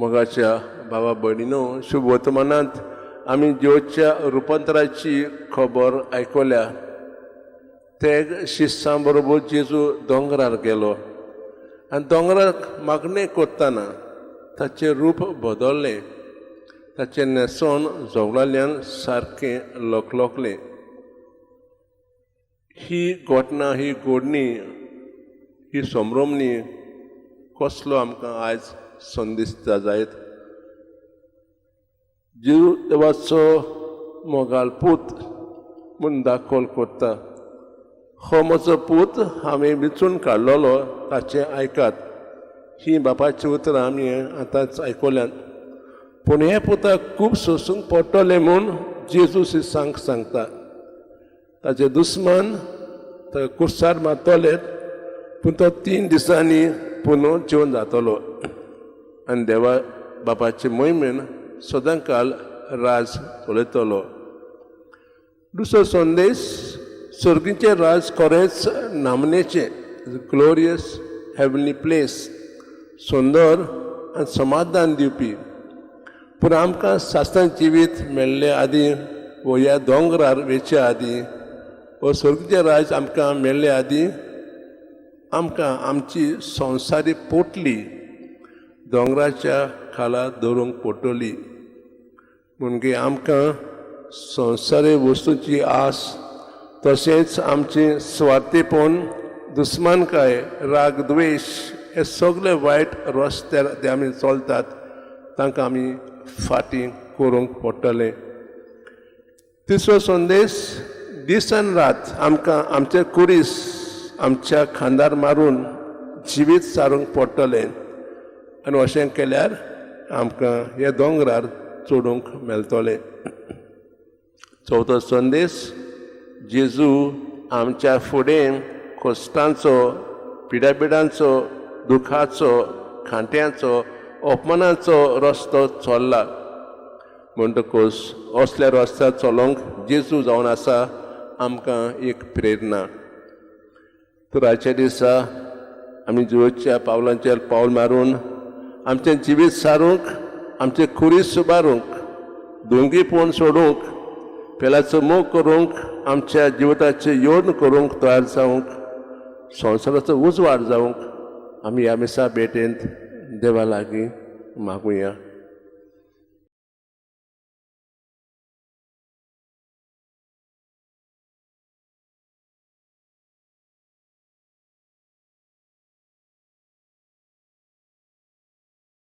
मोगाच्या भावा भयणीनो, शुभ वर्तमानांत आमी जेजूच्या रुपांतराची खबर आयकल्या. ते शिश्यां बरोबर जेजू दोंगरार गेलो आनी दोंगरार मागणें करतना ताचें रूप बदललें. ताचें न्हेसण जोगलाल्यान सारकें लकलकलें. ही घटना, ही घडणी, ही संभ्रमणी कसलो आमकां आयज संदेश दिता जायत? जेजू देवाचो मोगाळ पूत म्हूण दाखल करता. "हो म्हजो पूत, हांवें विंचून काडलेलो, ताचें आयकात," ही बापाची उतरां आमी आतांच आयकल्यांत. पूण हे पुताक खूब सोंसूंक पडटलें म्हूण जेजू शिसांक सांगता. ताचे दुस्मान ताका कुर्सार मारतले, पूण तो 3 दिसांनी पुनू जिवन जातलो आनी देवा बापाचे मोहिमेन सदांकाल राज चलयतलो. दुसरो संदेश, सर्गीचें राज खरेंच नामनेचें, ग्लोरियस हेवनली प्लेस, सुंदर आनी समाधान दिवपी. पूण आमकां शाश्वत जिवीत मेळ्ळे आदीं वो ह्या दोंगरार वेचे आदीं वो सर्गीचें राज आमकां मेळ्ळे आदीं आमकां आमची संवसारी पोटली दोंगराच्या खाला दवरूंक पडटली. म्हणजे आमकां संवसारी वस्तूची आस, तशेंच आमची स्वार्थीपण, दुस्मानकाय, राग, द्वेश हे सगळे वायट रस्त्यार ते आमी चलतात, तांकां आमी फाटीं करूंक पडटलें. तिसरो संदेश, दीस आनी रात आमकां आमचे कुरीस आमच्या खांदार मारून जिवीत सारूंक पडटलें आनी अशें केल्यार आमकां हे दोंगरार चडूंक मेळटलें. चवथो संदेश, जेजू आमच्या फुडें कश्टांचो, पिडापिडांचो, दुखाचो, खांट्याचो, अपमानाचो रस्तो चल्ला. म्हणटकूच असल्या रस्त्यार चलोवंक जेजू जावन आसा आमकां एक प्रेरणा. तर आयच्या दिसा आमी जिवाच्या पावलांचेर पावल मारून आमचें जिवीत सारूंक, आमचें खुरीस सुबारूंक, धोंगीपण सोडूंक, पेल्याचो मोग करूंक, आमच्या जिविताचें येवन करूंक तयार जावंक, संवसाराचो उजवाड जावंक आमी ह्या मिसा भेटेंत देवा लागीं मागुया.